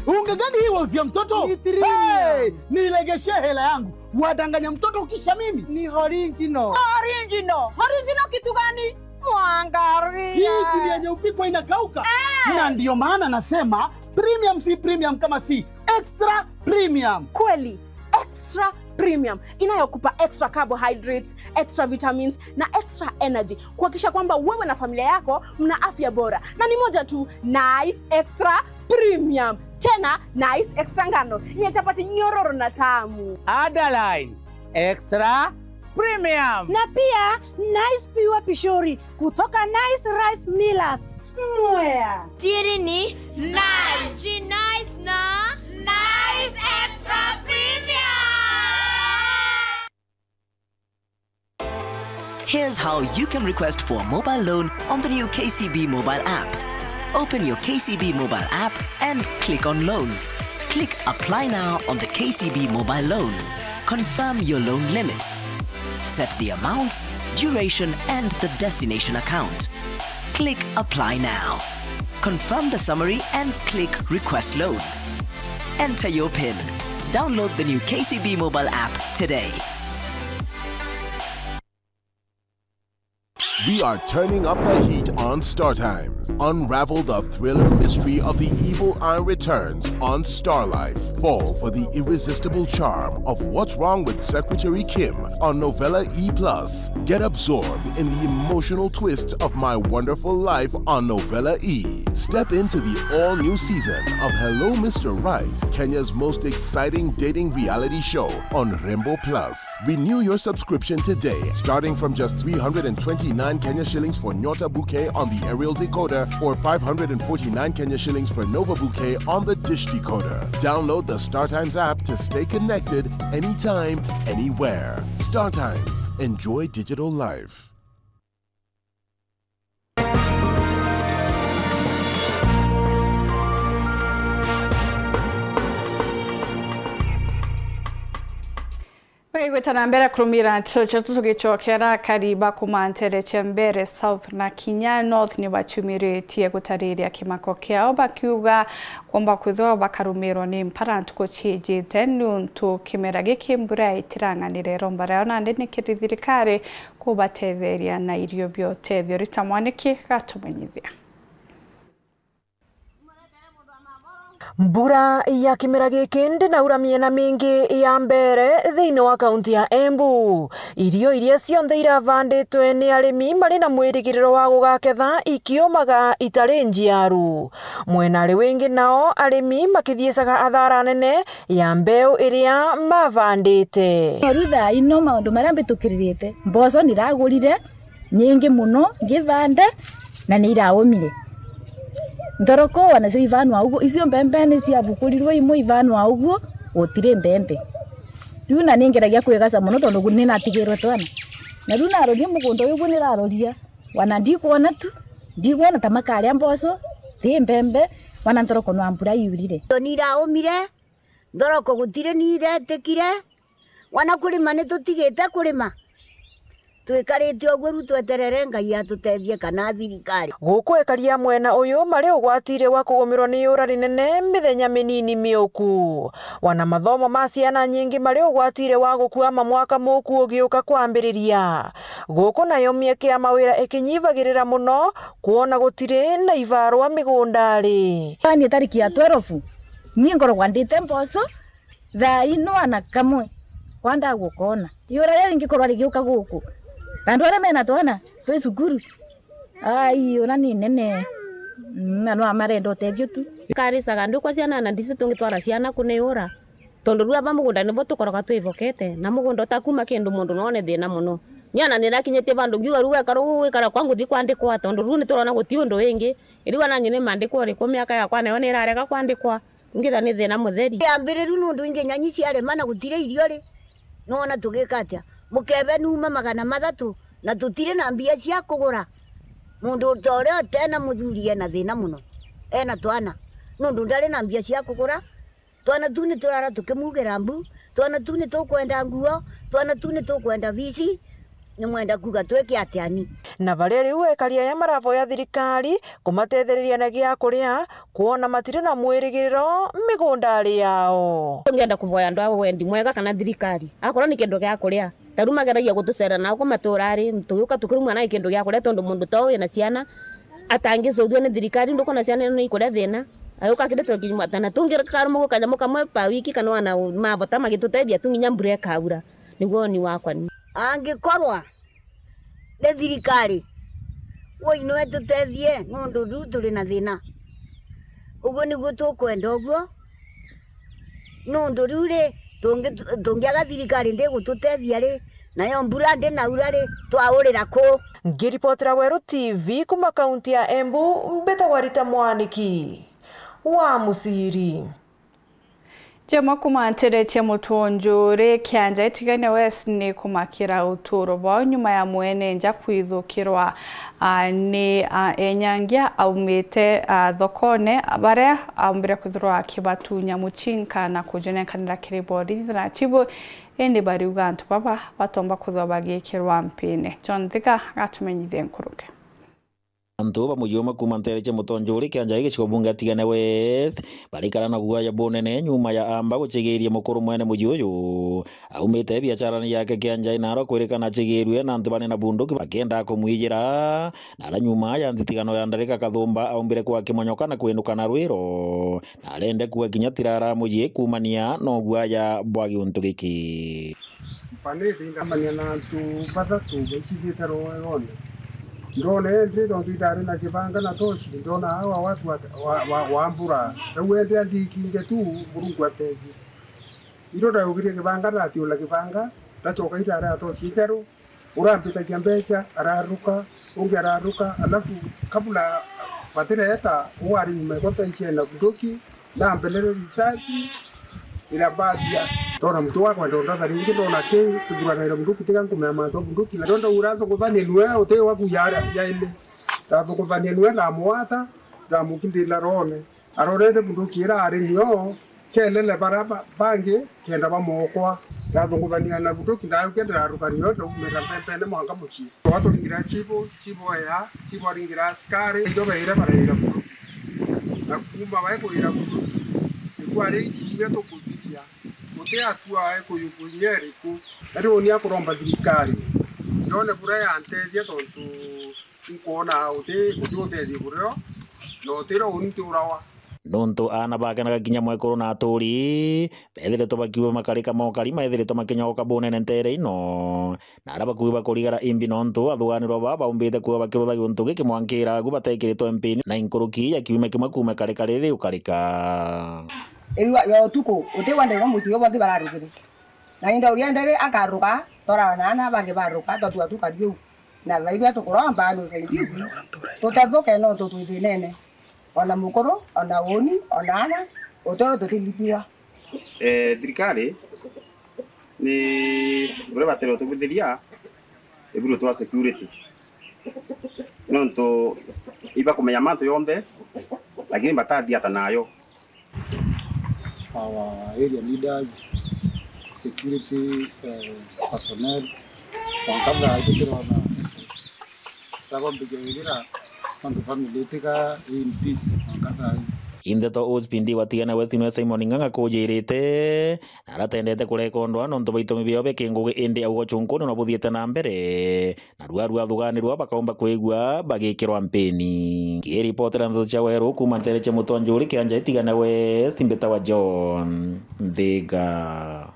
Unga gani hii wauzia mtoto? Ni premium. Hey, nilegeshee hela yangu. Wadanganya mtoto kisha mimi. Ni original. Original. Original kitu gani? Mwangaria. Hii si ni yenye upikwa inakauka? Eh. Na ndio maana nasema premium si premium kama si extra premium. Kweli, extra premium inayokupa extra carbohydrates, extra vitamins na extra energy, kuhakikisha kwamba wewe na familia yako mna afya bora. Na ni moja tu, Nice Extra Premium. Tena Nice Extra ngano yenye chapati nyororo na tamu. Underline, extra premium. Na pia Nice Pure Pishori kutoka Nice Rice Millers, Mwea. Siri ni Nice. Ji Nice na Nice Extra Premium. Here's how you can request for a mobile loan on the new K C B mobile app. Open your K C B mobile app and click on Loans. Click Apply Now on the K C B mobile loan. Confirm your loan limit. Set the amount, duration, and the destination account. Click Apply Now. Confirm the summary and click Request Loan. Enter your pin. Download the new K C B mobile app today. We are turning up the heat on Star Times. Unravel the thriller mystery of the evil eye returns on Star Life. Fall for the irresistible charm of What's Wrong with Secretary Kim on Novella E plus. Get absorbed in the emotional twist of My Wonderful Life on Novella E. Step into the all-new season of Hello Mister Right, Kenya's most exciting dating reality show on Rembo Plus. Renew your subscription today, starting from just three hundred and twenty-nine Kenya shillings for Nyota Bouquet on the aerial decoder or five hundred and forty-nine Kenya shillings for Nova Bouquet on the dish decoder. Download the StarTimes app to stay connected anytime, anywhere. StarTimes. Enjoy digital life. Baigweta na mbere kurumira nteto cietu, tugicokera akari ba kuma ntere cia Mbeere South na kinya North ni bachumiritie gutariria kimako kiao, bakiuga kwomba kwithwa bakarumirwa ni mpara ntuku ciijite, niuntu kimera giki mbura itirang'anire iromba riao, nandi niki thirikari kubatetheria na irio bia utethio. Rita Mwaniki gatumenyithia. Mbura ya kimera giki ndinaura miena mingi ya Mbeere thiini wa kaunti ya Embu. Irio iria cionthe iravanditwe ni arimi mari na mwirigiriro wa gugaketha ikiumaga itari njiaru. Mwena ri wingi nao arimi makithiecaga athara nene ya mbeu iria mavandite. Riu thaa ino maundu maria mbitukiririte, mboco niragurire, nyingi mono ngivanda, na ni iraumire. Nthoroko nacio ivanwa uguo, icio mbembe ni ciavukurirwe imwe ivanwa uguo, gutiri mbembe. Riu na ningeragia kwigaca mono tondu ni natigirwe twana. Na riu naroria mugunda uyu uguo niraroria, wana ndikwona tu, ndikwona ta makaria mboco, Ti mbembe, wana nthoroko nwa mbura iurire. Toni iraumire, nthoroko gutiri ni iretikire, wana kurima ni tutigite kurima. Twikarite uguo riu tweterere Ngai atutethie kana thirikari. Guku ekari a mwena uyu mari ugwatire wa kugumirwa ni iura rinene mithenya minini miuku. Wana mathomo ma ciana nyingi mari ugwatire wa gukua ama mwaka muku ugiuka kwambiriria. Guku nayo mieke ya mawira ikinyivagirira muno, kwona gutiri na ibarua migundari. Ni tariki ya twelve, ni ngoragwa ndite mboco, thaa ino ana kamwe, kwa ndagwa ukona. Iura riria ringikorwa rigiuka guku, na andu aria mena twana twi cukuru, ai, iura ni nene. Mm, na no amarenda utethio tu. Karicaga ndukwa ciana na ndisi tungitwara ciana kuniura. Tondu riu aba mugunda nibo tukoragwa twivokete, na mugunda utakuma kindu mundu noone thina muno. Ni ana nirakinyitie vandu ngiuga riu wekara uu wikara kwa nguthi kwandikwa, tondu riu niturona guti undu wingi. Riu anangi ni mandikwa uriku, miaka yakwa nayo nirarega kwandikwa, ngitha ni thina mutheri. Yambiriru nundu ingi nyanyi ciarema na gutiri irio ri, nona tugika atia? Mukebe numa magana mathatu, na tutiri na mbia cia kugura. Mundu ta uria utena muthuri ena thina muno, ena twana, nundu ndari na mbia cia kugura. Twana tu ni turara tukimugira mbu, twana tu ni tukwenda nguo, twana tu ni tukwenda bici, ni mwenda kuga twike atia ni? Na baria riu ekari aya maravoya thirikari kumatethereria na gia kuria, kwona matiri na mwirigiriro migundari yao. Ngenda kuvoya andu a wendi mwega kana thirikari, akorwo ni kindu gia kuria, ta riu mageragia gutucera nao ku matura ri, tugiuka tukirumwa na kindu gia kuria, tondu mundu ta uu wina ciana, atangicuthua ni thirikari, ndukona ciana ino ni ikuria thina. Ayuka akirite kinyuma tana tungirika karumo kanyamu kamwe pa wiki kana wana mavota magitutethia tu nginya mbura ikaura. Niguo woni wakwa ni. Angikorwa ni thirikari, woi no itutethie nundu riu turi na thina. Uguo niguo tukwenda uguo. Nundu riu ri, tungi-, tungiaga thirikari ndigututeethia ri, nayo mbura ndinaura ri, twaurira ku? Ngiripotera Weru T V kuma kaunti ya Embu, mbitagwa Rita Mwaniki wa Musiri. Jema kuma nteere cia Mutunjuri, Kianja Itigania West ni kumakira uturo bwao nyuma ya mwene nja kwithukirwa, a, ni, a, enyangia aumite, a, thokone, baria aumbire kwithirwa akibatunya mucinka na kujonenkanira kiri borithi na chibu, indi bariuga antu baba batomba kwithirwa bagikirwa mpine. John Thiga agatumenyithia nkuruki. Antu ba muji umwe kuuma nteere cia Mutonjuri, Kianjai, gicigo bunge Atigane West, barikara na guaya bunene nyuma ya amba gucigiria mukuru mwene muji uyu aumite biacarani yake Kianjai, naro kwirikana acigirue na antu bari na bunduki bakienda kumwijira. Nara nyuma ya nthithigano ya ndarika, Kathumba aumbire kwa kimonyoka na kwinuka na rwiro, na arende kuga kinya tirara muji kuumania no guaya bwa giuntu giki. Mpanite ingamania na antu bathatu baicithite rwegone. Ndona endi tontu itari na kibanga na tochi, ndona awa watu wa, wa, wa, wa mbura. Riu endi andikinge tu, Murungu atethie. Iro ndaugirie kibanga, ndatiula kibanga, ndacoka itari ya tochi itheru. Urampitagia mbecha, araruka, ungi araruka, alafu kabla batireta, uari nyuma igota icio na bunduki, na mbelele risasi, irabadia. Ndona mtu wakwa ndondatha ringi, ndona ki kiguranaira bunduki, tiga nkumea mantu a bunduki. Na ndonda ura nthukuthanie nue, uti wa kuya yaili. Ndathukuthania nue, ndamwata, ndamukindira roone. Arorete bunduki ira ari nio kelele bara ba-, bangi kenda bamokwa. Ndathunguthania na bunduki, ndaukia ndiraruka nio, ndaumira mpempene mwanka mucii. Twaturingira chibu, chibu aya, chibu aringira askari, ijo baire baraira bunduki. Na kuuma bae kuira bunduki, ikwari inya tukuthiria. Guti atua ekuyukunya iriku. Nari uni akuromba thirikari yone buria yantethia, tontu nkwona uti, uti utethio burio, na utira uni ntiurawa. Nuntu aana bake na gakinya mwekuru na aturi, bethiritwe bakiuga makarika mokari, methiritwe makinyogoka bunene nteere ino, na aria bakuuga bakurigara imbi nontu athuganirwa baa baumbite kuuga bakirutha giuntu giki mwankira agu batekiritwe mpini na inkuruki ya kiumia kimwe kuuma ikarika riri riukarika. Irua ya utuku, uti wandira mucii ubathi bararugire. Na inda uria ndere akaruka, twaraona ana bangi baruka, twatua tukari uu. Na thaibia tukuromba ni usaidizi, tutethuke nontu twi thinene. Ona mukuru, ona uni, ona ana, utoro tutilipiwa. Eh, thirikari ni uria batere utubithiria ibiro twa security. Nontu ibakumenya mantu yonthe, lakini batathiata nayo. Our area leaders, security, eh, personnel, mwanka thaa ii tutirona effect. Tagombigia wigira nontu family itiga in peace mwanka thaa ii. Indeto Ospindi wa Tigana West nwe Simon Ng'ang'a kujirite na aratendete kureka undwa nontu bwa itumi biao bia kingugi, indi au ucunkuni no buthiite na mbere. Narua rua thuganirwa bakaumba kwigua bagikirwa mpini. Nkiripotera ndeto cia weru kuuma ntere cia Mutonjuri kianja Itigana West, mbitawa John Nthiga.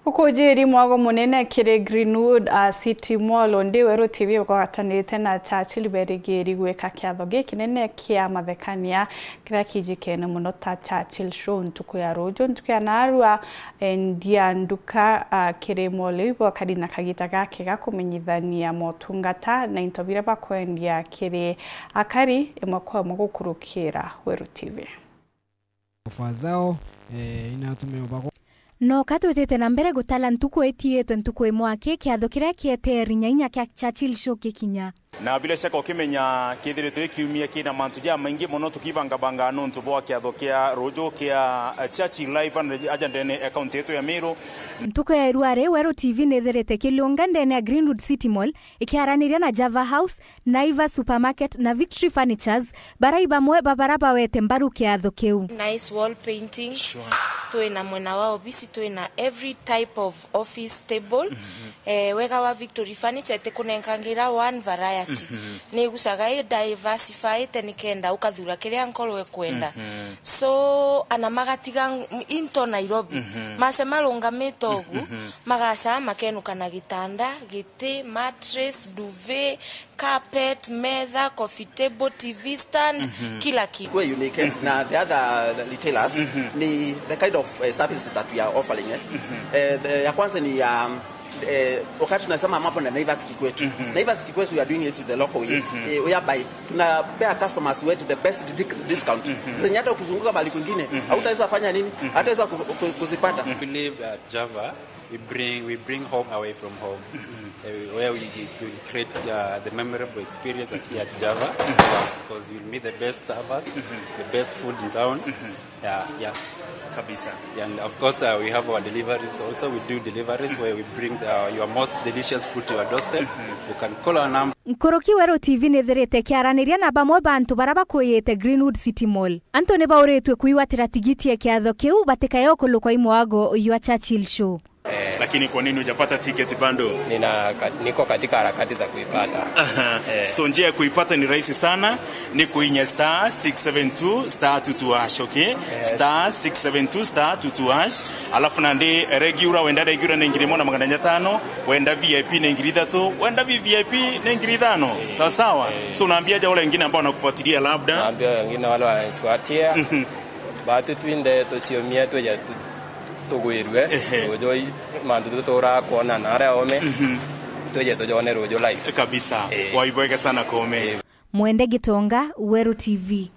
Gukujiri mwago munene kiri Greenwood a City Mall, ndi Weru T V bugwatanirite na Churchill berigiri gwika kiatho gikinene kia mathekania kiria kijikene muno ta Churchill Show ntuku ya ruju, ntuku ya narua. Endia nduka, a, kiri mall iu bakari na kagita gakega kumenyithania motungata na into biria bakwendia kiri akari imwe kwa imwe gukurukira Weru T V. Ofa zao, eh, inatumia bako. Noka twitite na mbere gutala ntuku itiitwe ntuku imwe aki kiatho kiria kieteeri nyainya kia Churchill Show gikinya. Na bila shaka ukimenya kithiritwe kiumia kina mantu jamaingi mono tukibangabangaa nontu bwa kiatho kia ruju kia, eh, Churchill Live and aja ndene ya kaunti yetu ya Meru. Ntuku ya irua ri, Weru T V nithirite kiliunga ndene ya Greenwood City Mall ikiaraniria na Java House, Naivas Supermarket na Victory Furnitures, barai bamwe ba bara bawete mbaru kiatho kiu. Nice wall painting. Sure. Twina mwena wa obisi, twina every type of office table. Eh, wega wa Victory Furniture itikunenkangira one variety. Ni igucaga i diversified nikenda ukathura kiria nkoro ikwenda. So, ana magatiga into Nairobi. Mace marungamite ugu, magaca makenuka na gitanda, giti, mattress, duvet, carpet, metha, coffee table, T V stand, kila kitu. We're unique, eh? Na the other retailers, ni the kind of, eh, services that we are offering, eh? Eh, the, ya kwanza ni ya, eh, wakati tunasema mambo na Naivas Kikwetu. Naivas Kikwetu, we are doing it the local way. Eh, whereby tunapea customers wetu the best di-, discount. Zenye hata ukizunguka mahali kwingine, hautaweza fanya nini? Hataweza ku-, ku-, kuzipata. Believe at Java, we bring, we bring home away from home. Uh, where we, we create, uh, the memorable experience at, here at Java, because you'll meet the best servers, the best food in town. Yeah, yeah. Kabisa. Yeah, and of course, uh, we have our deliveries also. We do deliveries where we bring, uh, your most delicious food to your doorstep. You can call our number. Nkuruki Weru T V nithirite kiaraniria na bamwe ba antu bara bakwiyite Greenwood City Mall. Antu ni bauritue kwigwatira tigiti ya kiatho kiu batikae ukulukwa i mwago jwa Churchill Show. Eh. Lakini kwa nini hujapata ticket bado? Nina ka-, niko katika harakati za kuipata. Aha. Eh. So njia ya kuipata ni rahisi sana, ni kuinya star six seven two star two two hash, okay? Yes. Star six seven two star two two hash. Alafu nandi regular, wenda regular ni ngiri imwe na magana jatano, wenda V I P ni ngiri ithatu, wenda V V I P ni ngiri ithano. Eh. Sawa sawa? Eh. So unaambia aje wale wengine ambao wanakufuatilia labda? Naambia wengine wale wananifuatia. Mhm. Batu twinde tuciumie twije tu-, tugwirue. Ehe. Ruju i-, mantu tuturaa kwona na aria ome. Mhm. Twije tujone ruju live. Kabisa. Eh. Waibwega sana Kome. Eh. Mwende Gitonga, Weru T V.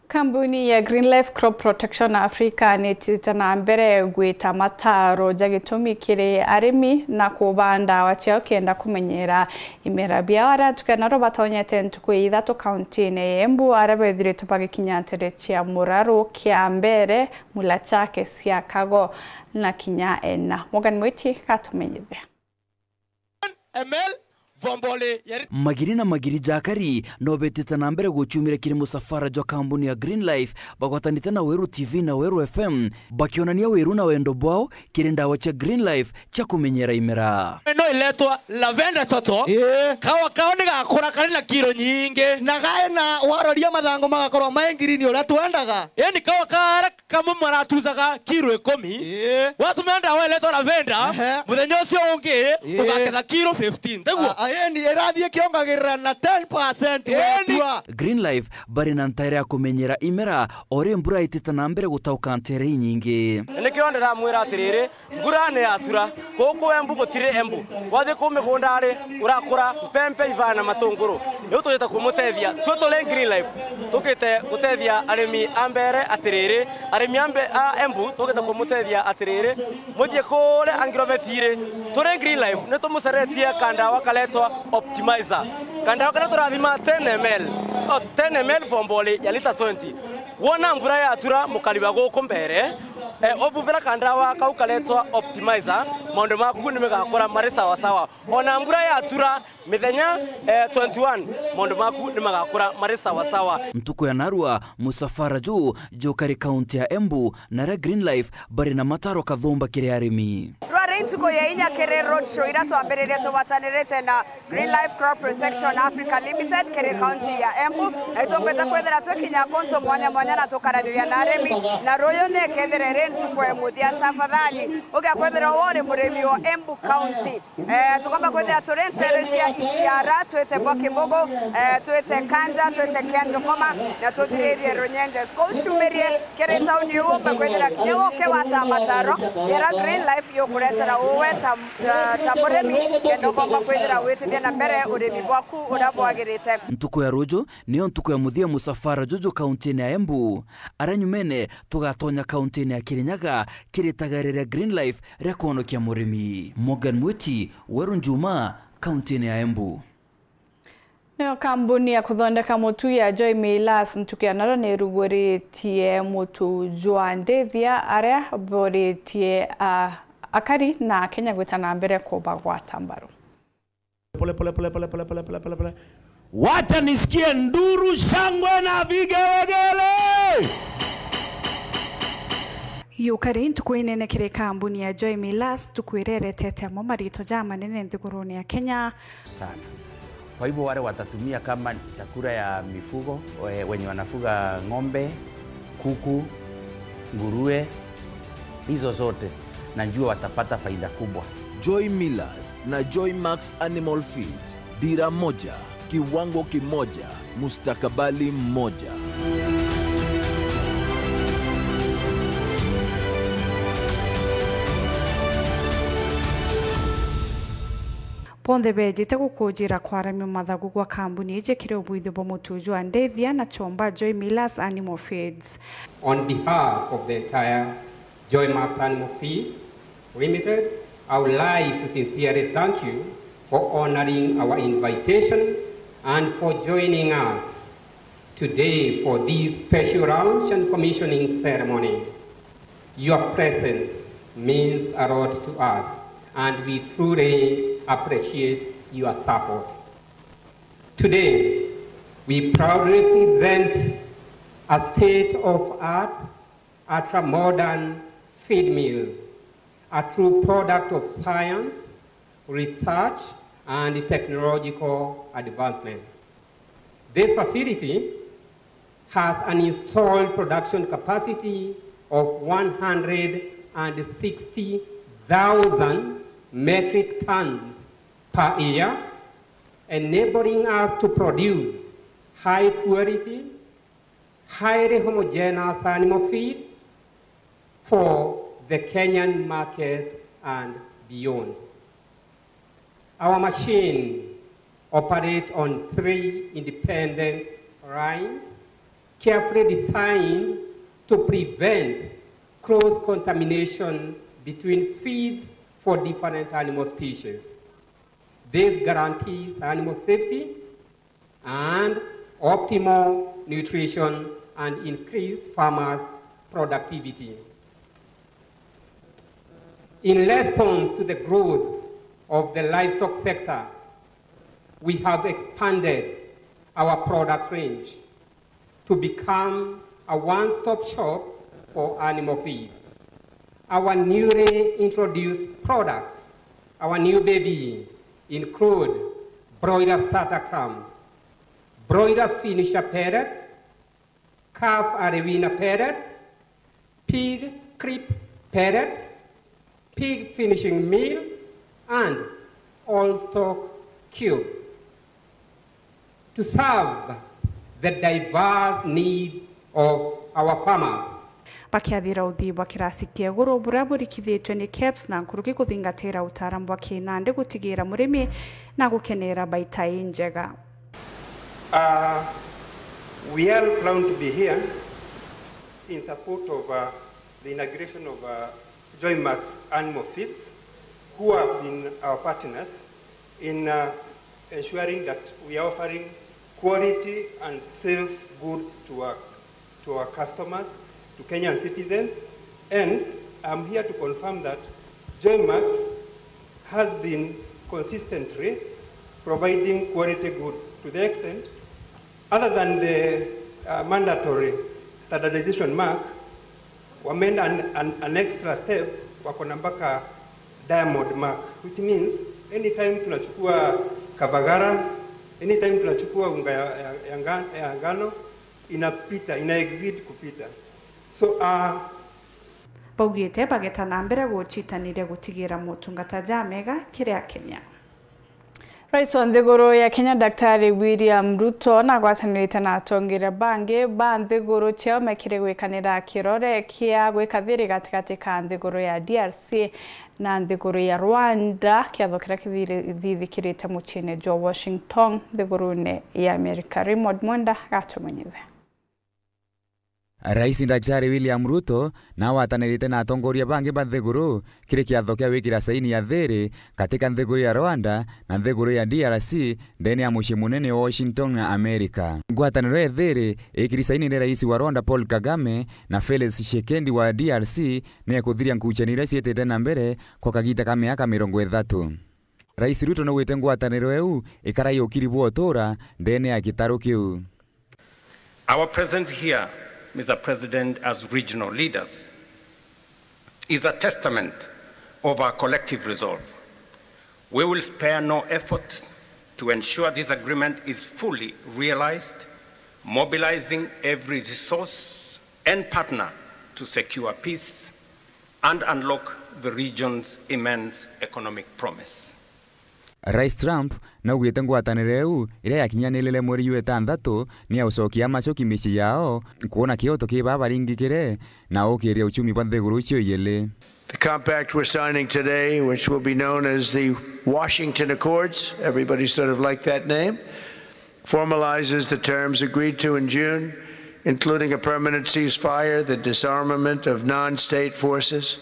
Kambuni ya Green Life Crop Protection Africa ni itite na mbere gwita mataro ja gitumi kiri arimi na kuba ndawa ciao kenda kumenyera imera biao. Aria tukena ro batonyete ntuku ithatu kauntine ya Embu, aria bethiritwe bagikinya ntere cia Muraru, Kiambere, Mulachake, Siakago na kinya Ena. Morgan Mwiti gatumenyithia. M L, Vombole ya ri- Magiri na magiri ja akari no betite na mbere gucumira kiri musafara jwa kambuni ya Green Life, bagwatanite na Weru T V na Weru F M, bakionania wiru na wendo bwao kiri ndawa cia Green Life cia kumenyera imera. No iletwa Lavender Toto. Ii. Kawa kao ni gakura kari na kiro nyingi. Na gae na waroria mathango magakorwa mai ngirini uria twendaga. Ii, ni kawa kara kamwe maratucaga kiro ikumi. Ii. Watumira ndawa iletwa Lavender, ehe, muthenya ucio ungi, ii, ugaketha kiro fifteen. Ndeguo? A-, a-, ii, ni irathiĩ kĩongagĩrĩra na ten percent. Ii, ni wetua. Green Life bari na ntaere ya kumenyera imera o ri mbura itite na mbere gutauka ntere inyingi. Na nikio ndiramwira atiriri, mbura ni yatura. Guku Embu gutiri Embu. Wathi kuu migunda ri, urakura mpempe, ivaa na matunguru. Riu tujite kumutethia. Twi turi Green Life, tukite gutethia arimi a mbere atiriri. Arimi a mbe-, a Embu, tukite kumutethia atiriri. Muthie kuria Angiroveti ri, turi Green Life, ni tumucaretie kandawa karetwa Optimizer. Kandawa karia turathima ten M L, oh, ten M L bomboli ya lita twenty. Wona mbura yatura, mukari wa guku mbere, eh, ubuvira kandawa kau karetwa Optimizer, maundu maku ni megakura mari sawa sawa. Ona mbura yatura, mithenya, eh, twenty-one, maundu maku ni magakura mari sawa sawa. Ntuku ya narua, musafara juu jukari kaunti ya Embu, na aria Green Life bari na mataro kathumba kiri arimi. Rwari ntuku ya inya kiri roadshow iria twambiririe tugwatanirite na Green Life Crop Protection Africa Limited kiri kaunti ya Embu, na itungwita kwithira twikinya kuntu mwanya mwanya na tukaraniria na arimi, na ruyu ni kethira iri ntuku ya muthia. Tafadhali, ugia kwithira uri murimi wa Embu County, eh, tukomba kwithira turi ntere cia Iciara, twite bwa Kibugu, eh, twite Kanja, twite Kianjokoma, na tuthiririe Runyenjes. Kou ciumirie kiri tauni iu, umba kwithira kinya uke wata mataro, ira Green Life yukuretera uwe ta, ta, ta murimi, kenda ukomba kwithira witithia na mbere urimi bwaku uria bwagirite. Ntuku ya ruju niyo ntuku ya muthia musafara juju kauntini ya Embu. Aria nyumene tugatonya kauntini ya Kirinyaga, kiri itagaria ria Green Life ria kwonokia murimi. Morgan Mwiti, Weru Njuma, kauntini ya Embu. Niyo kambuni ya kuthondeka mutu ya Joy Millers ntuku ya naro niruguritie mutu jwa ndithia aria boritie, a, akari na Akenya gwita na mbere kubagwata mbaru. Pole, pole, pole. Wacha nisikie nduru, shangwe na vigelegele. Yukari ntuku inene kiri kambuni ya Joy Millers, ntuku iria iretete amo marito jamanene nthigurune ya Kenya. Sana. Kwa hivyo wale watatumia kama chakula ya mifugo, we-, wenye wanafuga ng'ombe, kuku, nguruwe, hizo zote, najua watapata faida kubwa. Joy Millers na Joy Max Animal Feeds, dira moja, kiwango kimoja, mustakabali mmoja. Bonthe beejite gukujira kwaramia mathagu gwa kambuni iji kiri ubwithio bwa mutu jwa ndithia na chomba Joy Millers Animal Feeds. On behalf of the entire Joy Max Animal Feed Limited, I would like to sincerely thank you for honoring our invitation and for joining us today for this special launch and commissioning ceremony. Your presence means a lot to us, and we truly appreciate your support. Today, we proudly present a state-of-art, ultra-modern feed mill, a true product of science, research, and technological advancement. This facility has an installed production capacity of one hundred and sixty thousand metric tons per year, enabling us to produce high quality, highly homogeneous animal feed for the Kenyan market and beyond. Our machine operate on three independent lines, carefully designed to prevent cross-contamination between feeds for different animal species. This guarantees animal safety and optimal nutrition and increased farmers' productivity. In response to the growth of the livestock sector, we have expanded our product range to become a one-stop shop for animal feeds. Our newly introduced products, our new baby, include broiler starter crumps, broiler finisher pellets, calf arewina pellets, pig crib pellets, pig finishing meal, and all stock cube to serve the diverse needs of our farmers. Bakiathira uthii bwa kirasi kia iguru buria burikithitue ni KEBS na nkuruki kuthingatira utaaramu bwa kinandi gutigira murimi na gukenera baita injega. Uh, we are proud to be here in support of, uh, the inauguration of, uh, Joymax Animal Feeds, who have been our partners in, uh, ensuring that we are offering quality and safe goods to our, to our customers, to Kenyan citizens, and I'm here to confirm that Joymax has been consistently providing quality goods to the extent, other than the, uh, mandatory standardization mark, wameenda an, an, an extra step, wako na mpaka diamond mark, which means anytime tunachukua kavagara, anytime tunachukua unga ya, ya, ya nga- ya ngano, inapita, ina exceed kupita. So, uh, Baugite bageta na mbere gucitaniria gutigira motungata jamega kiri Akenya. Rais wa nthiguru ya Kenya, Daktari William Ruto, nagwatanirite na atongeria bangi ba nthiguru ciao mekire gwikanira kirore kia gwika thiri gatigati ka nthiguru ya D R C na nthiguru ya Rwanda, kiatho kiria kithithikirite muciine jwa Washington, nthigurune ya Amerika. Raymond Mwenda gatumenyithia. Rais Daktari William Ruto nagwatanirite na atongoria bangi ba nthiguru kiri kiatho kia wikira saini ya thiri katika nthiguru ya Rwanda na nthiguru ya D R C ndene ya mucii munene wa Washington na Amerika. Ngwataniro ya thiri ikiri saini ni rais wa Rwanda Paul Kagame na Felix Tshisekedi wa D R C ni ekuthiria nkucanio iria ciitite na mbere kwa kagita ka miaka mirongo ithatu. Rais Ruto naugite ngwataniro iu ikara i ukiri bwa utura ndene ya gitaru kiu. Our presence here, Mister President, as regional leaders is a testament of our collective resolve. We will spare no effort to ensure this agreement is fully realized, mobilizing every resource and partner to secure peace and unlock the region's immense economic promise. Rais Trump naugite ngwataniro iu iria yakinyanirire mweri jwa itanthatu ni ya ucokia amacoki micii yao, kwona kioto ki baa baringikire na ukiria uchumi bwa nthiguru icio ijiri. The compact we're signing today, which will be known as the Washington Accords, everybody sort of liked that name, formalizes the terms agreed to in June, including a permanent ceasefire, the disarmament of non-state forces,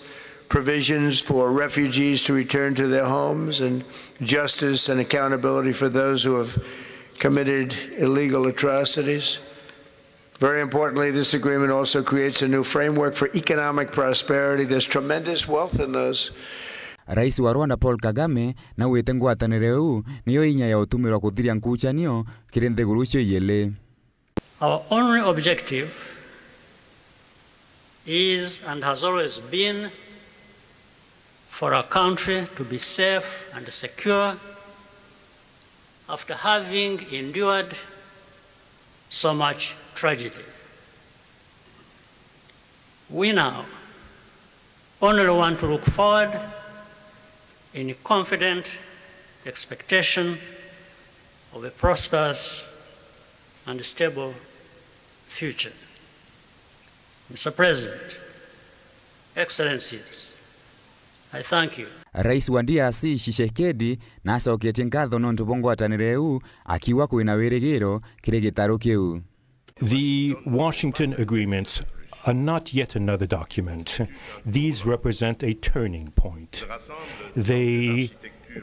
provisions for refugees to return to their homes, and justice and accountability for those who have committed illegal atrocities. Very importantly, this agreement also creates a new framework for economic prosperity. There's tremendous wealth in those. Rais wa Rwanda Paul Kagame naugite ngwataniro iu niyo inya ya utumirwa kuthiria nkucanio kiri nthiguru icio ijiri. Our only objective is and has always been for our country to be safe and secure after having endured so much tragedy. We now only want to look forward in confident expectation of a prosperous and stable future. Mister President, Excellencies, I thank you. Rais wa D R C Tshisekedi nacoketie nkatho nontu bwa ngwataniro iu, akiuga kwina wirigiro kiri gitaru kiu. The Washington Agreements are not yet another document. These represent a turning point. They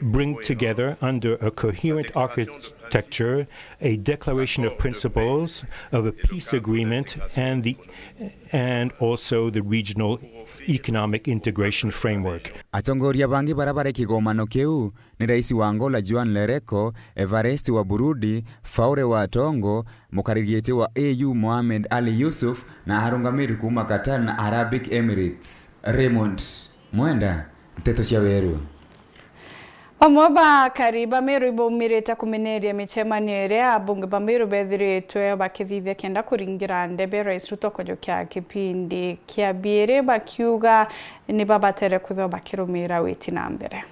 bring together under a coherent architecture a declaration of principles of a peace agreement and the and also the regional economic integration framework. Atongoria bangi baria bari kigomano kiu ni rais wa Angola João Lourenço, Evariste wa Burundi, Faure wa Tongo, mukariritie wa A U Mohamed Ali Yusuf na arungamiri kuuma Qatar na Arabic Emirates. Raymond Mwenda, Nteto cia Weru. Bamwe ba akari ba Meru ibaumirite kumeneria micemanio iria abunge ba Meru bethiritwe bakithithia kenda kuringira ndebe Rais Ruto kujukia kipindi kia biiri, bakiuga ni babatere kwithirwa bakirumira witi na mbere.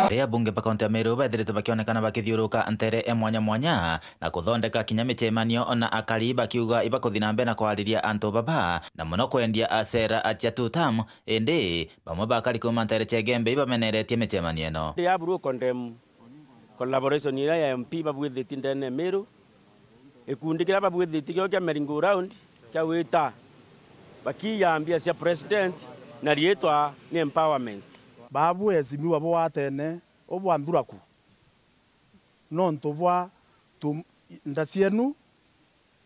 Ria abunge ba kaunti ya Meru bethiritwe bakionekana bakithiuruka ntere e mwanya mwanya na kuthondeka kinya micemanio na akari bakiuga ibakuthi na mbere na kwariria antu baba na muno kwendia acera cia two term. Indi bamwe ba akari kuuma ntere cia Igembe ibameneretie micemanio ino. They have condemn collaboration iria ya M P babwithitie ndene Meru. Gikundi kiria babwithitie kio kia merry-go-round kia wita bakiiya mbia cia president na riitwa ni empowerment. Babu esimiwa bo watene Ubwa nthuraku, nontu bwa tu-, nda cienu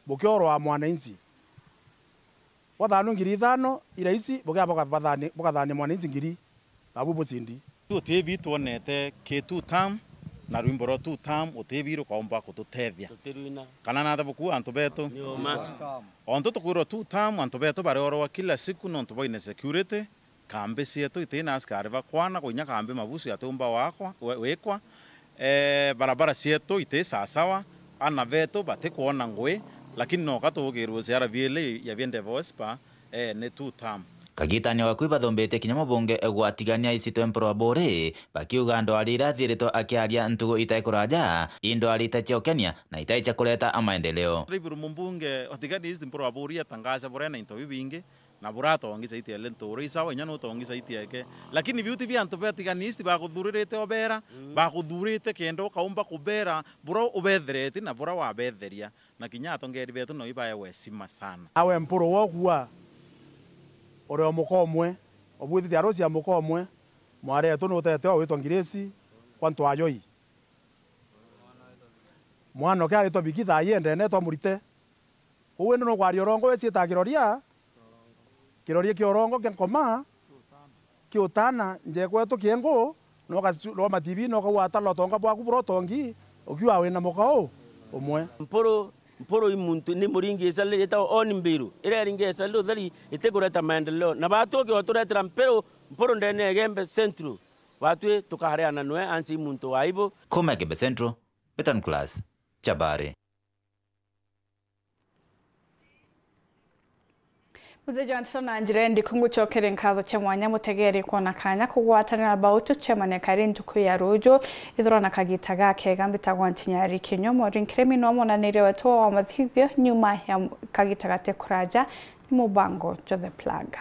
bukiorwa mwananchi. Bwathanwa ngiri ithano, ira ici bukia bukathani-, bukathania mwananchi ngiri, nabu bucindi. Utibi twonete ki two term, na rwimbo rwa two term utibi rukaumba kututethia. Tutirwina. Kana nate buku antu betu? Ni uma. Ontu tukwirwa two term, antu betu bariorwa kila siku nontu bwa insecurity, kambi cietu iti na askari ba kwana, kuinya kambi mabusu yatiumba wakwa, we-, wikwa. Eh, barabara cietu iti sasawa, ana betu batikwona ngui, lakini noka tugirwe C R V L ya Biende Vospa, eh, ni two term. Kagitania gaku ibathumbitie kinya mubunge gwa Tigania East Temple wa Buri, bakiuga ndwari iria athiritwe akiaria ntugu itai kuraja, i ndwari itai cia ukenia na itai cia kureta amaendeleo. Riburu mubunge wa Tigania East Temple wa Buri atangaca burena into bibingi, na buratongi saiti ele nturo isawa, inya nutongi saiti eke. Lakini biu ti bia antu ba Tigania East bakuthuririte obera, mm, bakuthuurite kenda ukaumba kubera bura ubethereti na bura wabetheria, na kinya atongeri betu no ibaewe heshima sana. Awe mpuru wokua, uri o muka umwe, obwitite arusi ya muka umwe, mwaretu nutete o witwa Ngirisi kwa Ntwayoi. Mwana uke aritwa Biki thaa ii endene twamurite. Uu indi nukwaria urongo wicitaa kiroria, kiroria kia urongo kia nkoma, kiutana, njekwetu kiengu, nokacu-, rwa matibi, nokauga atala utonga bwaku bura utongi, ukiuga wina muka u umwe. Mpuru, mpuru i muntu, ni muringi icari ritagwa oni mbiru, iria iringi icari rutheri itikureta maendeleo. Na batwi ukiuga turetera mpiru, mpuru ndene ya Igembe Central, batwi tukareana nwe ansi i muntu wa aibu. Kuma Igembe Central, Betan Class, Chabari. Muthenya wa nteto na njira ndiku ngucokeria nkatho cia mwanya mutegeri kwona kanya kugwatanira bau tucemania kari ntuku ya ruju. Ithura na kagita gakega. Mbitagwa Ntinyari Kinyumo, rinkiremi no mwonaniria wetu wa mathithio nyuma ya kagita gati kuraja ni mubango jwa The Plug.